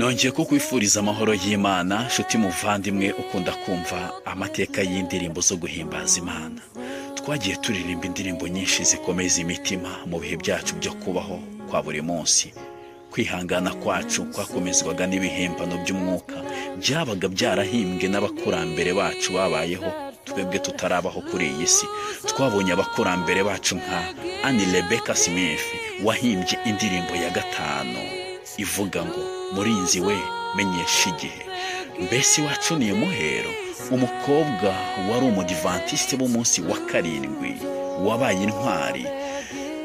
Nongeye kukwifuriza amahoro y'Imana, nshuti muvandimwe ukunda kumva amateka y'indirimbo zo guhimbaza Imana. Twagiye turirimba indirimbo nyinshi zikomeza imitima mu bihe byacu byo kubaho kwa buri munsi. Kwihangana kwacu kwakomezwaga n'ibihimbano by'umwuka byabaga byarahimbwe n'abakurambere bacu babayeho twebwe tutarabaho kuri iyi si. Twabonye abakurambere bacu nka Annie Rebecca Smith wahimbye indirimbo ya 5 ivuga ngo murinzi we menyesha igihe. Mbese iwacu ni muhero, umukobwa wari umudivantiste b'umunsi wa 7 wabaye intwari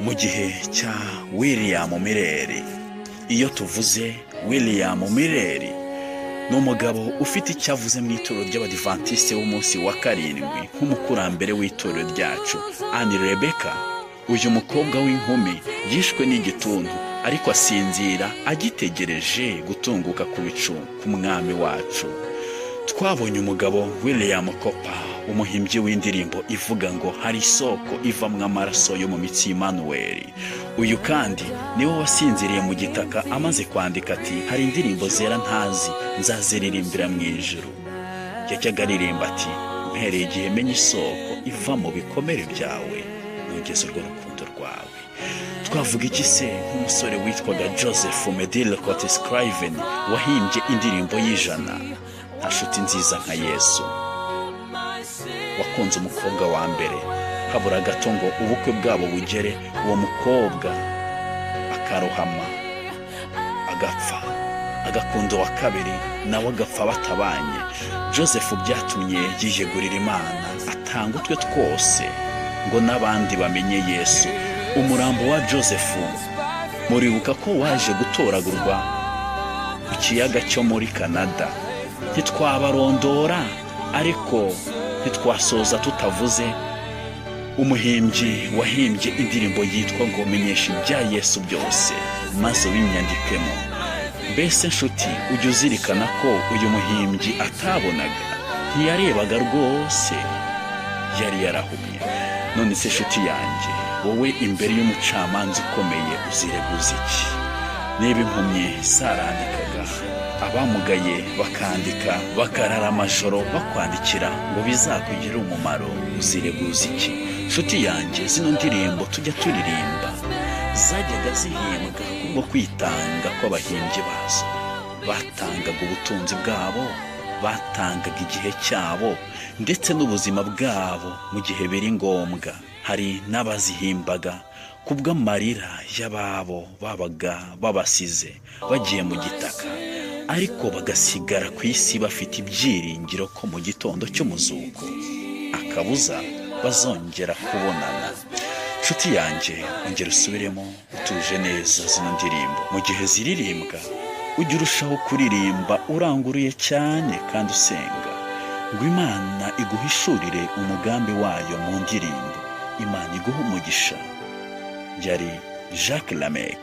mu gihe cya William Miller. Iyo tuvuze William Miller, ni umugabo ufite icyo avuze mu itorero ry'abadivantiste b'umunsi wa 7 nk'umukurambere w'itorero ryacu. Annie Rebecca, uyu mukobwa w'inkumi yishwe n'igituntu ariko asinzira agitegereje gutunguka ku bicu k'umwami wacu. Twabonye umugabo William Cooper, umuhimbyi w'indirimbo ivuga ngo hari isoko ivamwo amaraso yo mu mitsi y'Emmanuel. Uyu kandi niwe wasinziriye mu gitaka amaze kwandika ati hari indirimbo zera ntazi nzaziririmbira mu ijuru. Yajyaga aririmba ati mpereye igihe menye isoko iva mu bikomere byawe nugeze urwo rukundo rwawe. Twavuga iki se nk'umusore witwaga Joseph Medlicott Scriven wahimbye indirimbo y'ijana nta nshuti nziza nka Yesu, wakunze umukobwa wa mbere habura gato ngo ubukwe bwabo bugere, uwo mukobwa akarohama agapfa, agakunda uwa kabiri nawe agapfa batabanye. Joseph byatumye yiyegurira Imana, atanga utwe twose ngo n'abandi bamenye Yesu. Umurambo wa Joseph muribuka ko waje gutoragurwa ku kiyaga cyo muri Canada. Ntitwabarondora ariko ntitwasoza tutavuze umuhimbyi wahimbye indirimbo yitwa ngo menyesha ibya Yesu byose maze ubinyandikemo. Mbese nshuti, ujya uzirikana ko uyu muhimbyi atabonaga, ntiyarebaga rwose, yari yarahumye. None se nshuti yanjye, wowe imbere y'umucamanza ukomeye uzireguza iki? Niba impumyi zarandikaga, abamugaye bakandika, bakarara amajoro bakwandikira ngo bizakugirire umumaro, uzireguza iki? Nshuti yanjye, zino ndirimbo tujya turirimba zajyaga zihimbwa kubwo kwitanga kw'abahimbyi bazo. Batangaga ubutunzi bwabo, batangaga igihe cyabo ndetse n'ubuzima bwabo mu gihe biri ngombwa. Hari n'abazihimbaga kubw'amarira y'ababo babaga babasize bagiye mu gitaka, ariko bagasigara ku isi bafite ibyiringiro ko mu gitondo cy'umuzuko akabuza bazongera kubonana. Nshuti yanjye, ongera usubiremo utuje neza zino ndirimbo. Mu gihe ziririmbwa ujye urushaho kuririmba uranguruye cyane kandi usenga ngo Imana iguhishurire umugambi wayo mu ndirimbo. Imana iguhe umugisha. Yari Jacques Lameck.